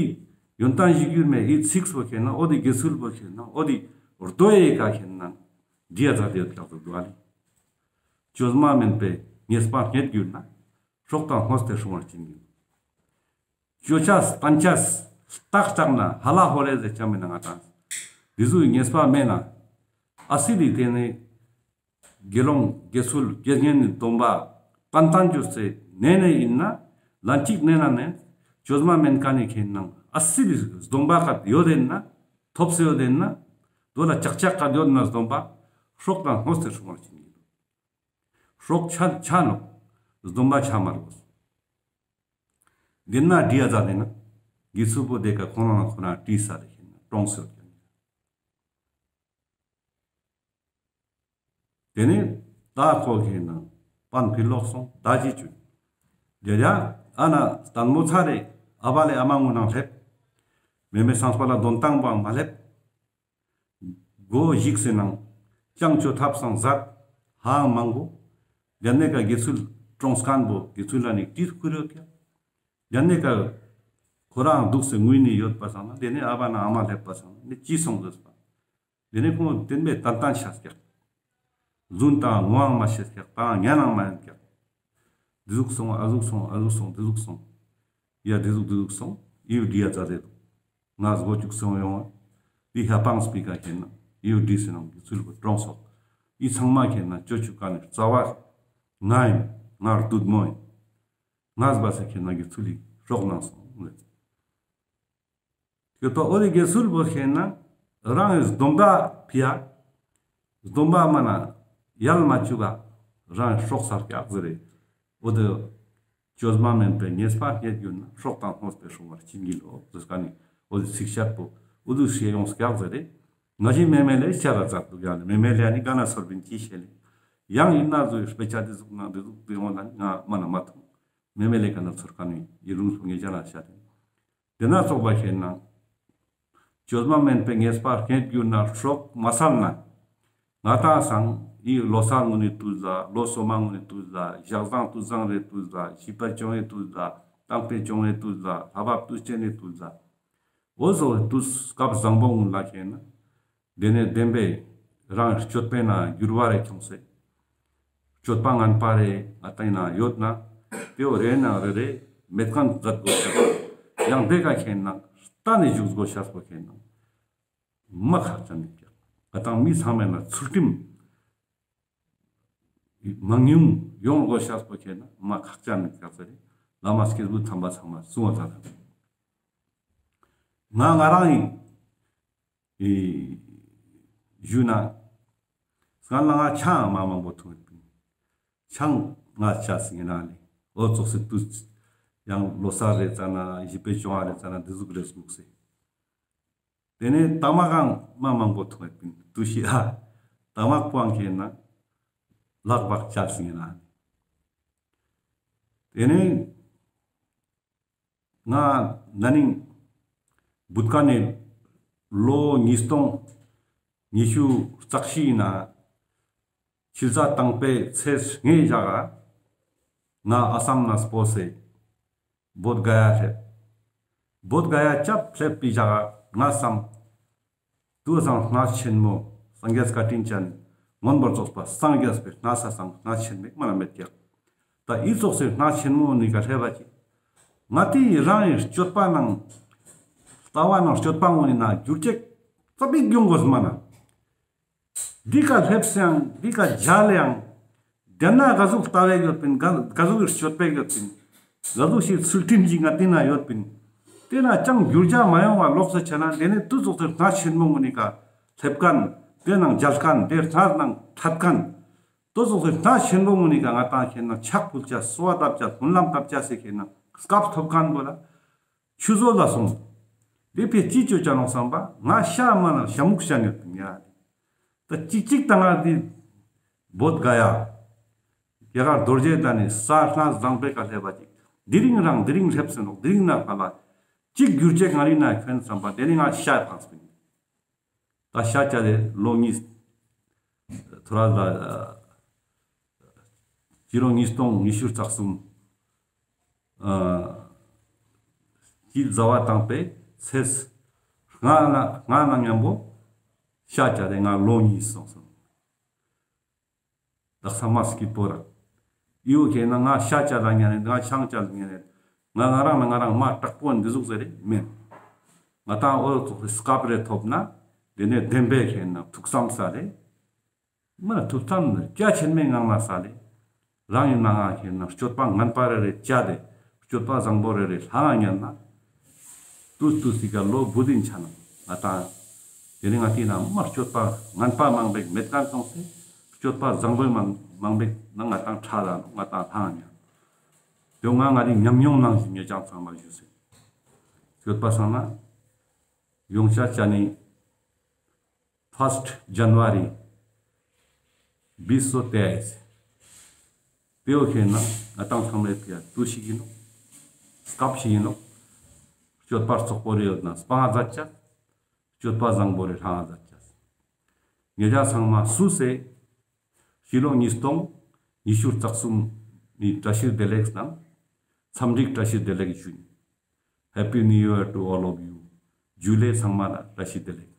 ཡོན་ཏན་གཞིར་གྱུར་མའི་ཨི་ཚིགས་པོ་ཁེན་ན་འོ་དེ་དགེ་ཚུལ་བོ་ཁེན་ན་འོ་དེ་རྡོའི་ཀ་ཁེན་ན་བྲིས་ཡ་ཟ་དེ་ཡོད་ཀྱག་ཟེར་འདུག་ཨ་ལེ། བཅོས་མ་མིན་པའི་ཉེས་པ་རྙེད་གྱུར་ན། སྲོག་དང་བསྡོས་ཏེ་སྲུང་བར་བྱིན་གྱིས། བཅོ་ཆས་བསྟན་ཆས་སྟག་སྟག་ན་ཧ་ལ་ཧོ་ལེ་ཟེར་ཆ་མེད་ན་ང་དང་། དེ་ཟུག་ཉེས་པ་མེད་ན། ཨ་སི་ལི་དེ་ནི། དགེ་སློང་དགེ་ཚུལ་དགེ་བསྙེན་ནི་སྡོམ་པ་ཏན་ཏན་ཅོས་སེ་ནེ་ནེ་ཨིན་ན། ལན་གཅིག་ནེ་ན་ནེ། བཅོས་མ་མེན་ཀ་ནི་ཁེན་ན་ཨ་སི་ལི་སྡོམ་པ་ཀ་ཡོད་ཨིན་ན། ཐོབ་སེ་ཡོད་ཨིན་ན། དོ་ལ་ཅག་ཅག་ཀ་ཡོད་ན་སྡོམ་པ། སྲོག་དང་བསྡོས་ཏེ་སྲུང་བར་བྱིན་གྱིས་རློབས། སྲོག་ཆ་ཆ་ནོག། སྡོམ་པ་ཆ་མ་རོགས། དེ་ན་བྲིས་ཡ་ཟ་ནེ་ན། དགེ་ཚུལ་བོ་དེ་ཀ་ཁོང་རང་ཁོ་རང་བྲིས་ས་རེ་ཁེན་ན་གྲོངས་སེ་ཡོད་ཀྱག། དེ་ནེ་ད་ཁོ་ཁེན་ན་པན་ཕི་ལོག་སོང་ད་ཅི་ཅུ། རྒྱ་རྒྱ་ཨ་ན་ལྟད་མོ་ཚ་རེ་ཨ་བ་ལེ་ཨ་མ་ངུ་ནང་སླེབས། མེ་མེ་སང་སྤ་ལ་དོན་ཏང་བོའང་མ་སླེབས། སྒོ་ཞིག་སེ་ནང་ཅང་ཅོ་ཐབས་སང་ཟད། ཧང་མང་པོ། རྒྱ་ནེ་ཀ་དགེ་ཚུལ་གྲོངས་ཁན་བོ་དགེ་ཚུལ་ལ་ནི་ཏིར་ཁུར་ཡོད་ཀྱག། རྒྱ་ནེ་ཀ་ཁོ་རང་དུག་སེ་ངུས་ནི་ཡོད་པ་སང་ན་དེ་ནེ་ཨ་བ་ན་ཨ་མ་སླེབས་པ་སང་ནི་ཅི་སོང་ཟེར་པ། དེ་ནེ་ཁོང་དེན་པའི་ཏན་ཏན་ཤ་སྐྱག། རྫུན་དང་ངོའང་མ་ཤེས་ཀྱག་དང་ཉན་ནང་མ་ཡོད་ཀྱག། འདི་ཟུག་སོང་ཨ་ཟུག་སོང་ཨ་ཟུག་སོང་འདི་ཟུག་སོང་། ཡ་འདི་ཟུག་འདི་ཟུག་སོང་ཨིའུ་འདི་ཡ་ཛ་ཟེར་དུག། ང་སྒོ་ཅུག་སོང་ཡོང་བ། འདི་ཧ་པང་སྤི་ཀ་ཁེན་ན་ཨིའུ་འདི་སེ་ནང་གི་ཚུལ་བུ་གྲོངས་སོག། འི་ཚང་མ་ཁེན་ན་ཅོ་ཅུག་ཀ་ནི་རྩ་བ་ང་ཨིན། ང་རྡུད་མོ་ཨིན། ང་སྦ་སེ་ཁེན་ན་གི་ཚུལ་ལི་སྲོག་ནང་སོང་ལེ། ཡོད་པ་འོ་དེ་དགེ་ཚུལ་བོ་ཁེན་ན་རང་གི་སྡོམ་པ་ཕི་ཡ། སྡོམ་པ་མ་ན་ཡལ་མ་ཅུག་ག་རང་སྲོག་སར་སྐྱག་ཟེར་རེ། འོ་དེ་བཅོས་མ་མེན་པའི་ཉེས་པ་རྙེད་གྱུར་ན་སྲོག་དང་བསྡོས་ཏེ་སྲུང་བར་བྱིན་གྱིས་རློབས་ཟེར་ཀ་ནི་འོ་དེ་ཚིག་ཤད་པོ་འོ་དེ་ཤེས་ཡོང་སྐྱག་ཟེར་རེ། ང་ཞི་མེ་མེ་ལེ་ཤ་ར་ཛད་དུག་ཡ་ལེ་མེ་མེ་ལེ་ཨ་ནི་ག་ན་ཚོར་བིན་ཅི་ཤེས་ལེ། ཡང་ཨིན་ན་ཟོ་ཡི་སྤེ་ཆ་དེ་ཟུག་ན་དེ་ཟུག་དེ་འོང་ན་ང་མ་ན་མ་ཐུང་། མེ་མེ་ལེ་ག་ན་ཚོར་ཀ་ནི་ཡི་རུང་སུ་ངེ་ཅ་ན་ཤ་དེ། དེ་ན་ཚོགས་པ་ཁེན་ན། བཅོས་མ་མེན་པའི་ཉེས་པ་རྙེད་གྱུར་ན་སྲོག་མ་སལ་ན། ང་དང་སང་འི་ལོ་སར་ངུན་ནི་ཏུས་ལ་ལོ་སོ་མ་ངུན་ནི་ཏུས་ལ་ཞག་བཟང་ཏུས་བཟང་རེ་ཏུས་ལ་བཞི་པ་ཅོང་ངེ་ཏུས་ལ་ཏང་པེ་ཅོང་ངེ་ཏུས་ལ་ལྷ་བབ་ཏུས་ཅན་ནི་ཏུས་ལ། འོ་ཟོ་ཏུས་སྐབས་བཟང་པོ་ངུན་ལ་ཁེན་ན། དེ་ནེ་བདེན་པའི་རང་སྤྱོད་པའི་ནང་འགྱུར་བ་རེ་ཁྱོངས་སེ། སྤྱོད་པ་ངན་པ་རེ་ང་ཏང་ན་ཡོད་ན་དེའོ་རེ་ནང་རེ་རེ་མེད་ཁན་ཛད་དགོས་ཤེས། ཡང་དེ་ཀ་ཁེན་ན་ལྟ་ནེ་བཞུགས་དགོས་ཤེས་པོ་ཁེན་ན་མ་ཁག་ཅན་ནི་ཀྱག། ང་ཏང་མི་ཚང་མའི་ནང་ཚུལ་ཁྲིམས་མང་ཉུང་ཡོང་དགོས་ཤེས་པོ་ཁེན་ན་མ་ཁག་ཅན་ནི་ཀྱག་ཟེར་རེ་བླ་མ་སྐྱེས་བུ་དམ་པ་ཚང་མ་གསུང་བ་ཛད་ད། ང་ང་རང་ཨིན། ཨི་ཞུ་ན། སྔ་ལ་ང་ཆང་མ་མང་པོ་ཐུང་ཡོད་པིན། ཆང་ང་ཆ་སི་ངེ་ན་ལེ། འོ་ཙོགས་སི་ཏུས། ཡང་ལོ་སར་རེ་ཙ་ན་བཞི་པའི་ཅོང་ང་རེ་ཙ་ན་དེ་ཟུག་རེ་སུག་སེ། དེ་ནེ་ཏ་མག་ཀའང་མ་མང་པོ་ཐུང་ཡོད་པིན་ཏུས་ཤི་ཨ། ཏ་མག་པོའང་ཁེན་ན་ལག་བག་ཆ་སི་ངེ་ན་ལེ། དེ་ནེ། ང་ན་ནིང་བུད་ཀ་ནེ་ལོ་ཉིས་སྟོང་ཉི་ཤུ་རྩ་བཞི་ན་ཕྱི་ཟླ་དང་པོའི་ཚེས་ལྔའི་ཞག་ག་ང་ཨ་སམ་ནེ་སྤོས་སེ་བོད་ག་ཡ་སླེབས། བོད་ག་ཡ་ཅབ་སླེབས་པའི་ཞག་ག་ང་སམ། ཏུ་སང་གནས་ཆེན་མོ་སངས་རྒྱས་བཀའ་དྲིན་ཅན་མངོན་པར་རྫོགས་པ་སངས་རྒྱས་པའི་གནས་ས་སང་གནས་ཆེན་མེད་མ་ན་མེད་ཀྱག། ད་འི་ཙོགས་སི་གནས་ཆེན་མོ་ནི་ཀ་སླེབས་པ་ཅིག། ང་ཏི་རང་ངི་སྤྱོད་པ་ནང་ལྟ་བ་ནང་སྤྱོད་པ་ངོ་ནི་ན་འགྱུར་ཅེས་ཙ་པིག་ཡོང་དགོས་མ་ན། འདི་ཀ་སླེབས་སེའང་འདི་ཀ་མཇལ་ཡང་། དེ་ན་ག་ཟུག་ལྟ་བའི་ཡོད་པིན་ག་ག་ཟུག་གི་སྤྱོད་པའི་ཡོད་པིན། ག་ཟུག་ཞིག་ཚུལ་ཁྲིམས་ཤིག་ང་ཏི་ན་ཡོད་པིན། དེ་ན་ཅང་འགྱུར་བ་མ་ཡོང་བ་ལོགས་སུ་ཆ་ན་དེ་ནི་དུ་ཙོགས་སེ་གནས་ཆེན་མོ་ངུན་ནི་ཀ་སླེབས་མཁན། དེ་ནང་མཇལ་མཁན། དེ་གནས་ནང་ཐད་མཁན། དུ་ཙོགས་སེ་གནས་ཆེན་མོ་ངུན་ནི་ཀ་ང་ཏང་ཁེ་ན་ཕྱག་ཕུལ་ཅེས། གསོལ་བ་བཏབ་ཅེས། སྨོན་ལམ་བཏབ་ཅེས་སི་ཁེ་ན་སྐབས་ཐོབ་མཁན་པོ་ལ་ཆུ་ཟོ་ལ་སོང་། དེ་ཕི་ཅི་ཅོ་ཅ་ནོག་བསམ་པ། ང་ཤ་མ་ན་ཤ་མུག་ཤ་ཉོས་ཏེ་ཉལ། ད་ཅིག་ཅིག་ད་ང་དེ་བོད་ག་ཡ་རྒྱ་གར་རྡོ་རྗེ་གདན་ནི་ས་གནས་བཟང་པོའི་ཀ་སླེབས་པ་ཅིག། དེ་རིང་རང་དེ་རིང་སླེབས་སེ་ནོག། དེ་རིང་ན་ཕ་ལ་ཅིག་འགྱུར་ཅེས་ག་རི་ན་ཁྱོན་བསམ་པ། དེ་རིང་ང་ཤ་ཕངས་པིན། ད་ཤ་ཅ་དེ་ལོ་གཉིས་ཐོ་ར་ལ་ཕྱི་ལོ་ཉིས་སྟོང་ཉི་ཤུ་རྩ་གསུམ་ཨ་ཅི་ཟླ་བ་དང་པོའི་ཚེས་ལྔ་ན་ལྔ་ན་མཉམ་པོ་ཤ་ཅ་དེ་ང་ལོ་གཉིས་སོང་སོང་། དག་ས་མ་སྐྱིད་པོ་ར། ཨི་བོ་ཁེ་ན་ང་ཤ་ཅ་ལ་ཉན་ནེ། ང་ཆང་ཅ་ལ་ཉན་ནེ། ང་ང་རང་ང་རང་མ་དྲག་པོ་འདི་ཟུག་ཟེར་རེ་མེན། ང་ཏང་འོ་ཙོགས་སི་སྐབས་རེ་ཐོབ་ན་དེ་ནེ་བདེན་པའི་ཁེ་ན་ཐུགས་བསམ་ས་ལེ། མ་ཐུགས་བསམ་ནི་རྒྱ་ཆེན་མོའི་ངང་ལ་ས་ལེ། རང་ཡིན་ན་ང་ཁེ་ན་སྤྱོད་པ་ངན་པ་རེ་རེ་བཅད་དེ་སྤྱོད་པ་བཟང་པོ་རེ་རེ་ལྷང་ང་ཉན་ན། ཏུས་ཏུས་སི་ཀ་ལོ་བུ་དིན་ཆ་ན་ང་ཏང་དེ་རིང་ང་ཏི་ན་མ་སྤྱོད་པ་ངན་པ་མང་པོ་མེད་མཁན་སོང་སྟེ་སྤྱོད་པ་བཟང་པོའི་མང་མང་པོ་ན་ང་ཏང་ཁྲ་ལ་ང་ཏང་ལྷང་ང་ཉན། དེ་ང་ང་རི་ཉམས་མྱོང་ནང་བཞིན་ངེད་ཅག་ཚང་མ་ཞུས་སེ། སྤྱོད་པ་སང་ན་ཡོང་ཆ་ཅ་ནི་first January བིས་སོ་ཏེ་ཨིས། དེ་བོ་ཁེ་ན་ང་ཏང་ཚང་མའི་ཕི་ཡ་ཏུས་ཤིག་ཡིན་ནོག། སྐབས་ཤིག་ཡིན་ནོག། སྤྱོད་པ་རྩོག་པོ་རེ་ཡོད་ན་སྤང་ང་མཛད་ཅེས། སྤྱོད་པ་བཟང་པོ་རེ་ལྷང་ང་མཛད་ཅེས། ངེད་ཅག་ཚང་མ་སུ་སེ་ཕྱི་ལོ་ཉིས་སྟོང་ཉི་ཤུ་རྩ་གསུམ་ནི་བཀྲ་ཤིས་བདེ་ལེགས་དང་འཚམས་འདྲི་བཀྲ་ཤིས་བདེ་ལེགས་ཞུ་ནི། Happy New Year to all of you. ཇུ་ལེ་ཚང་མ་ལ་བཀྲ་ཤིས་བདེ་ལེགས།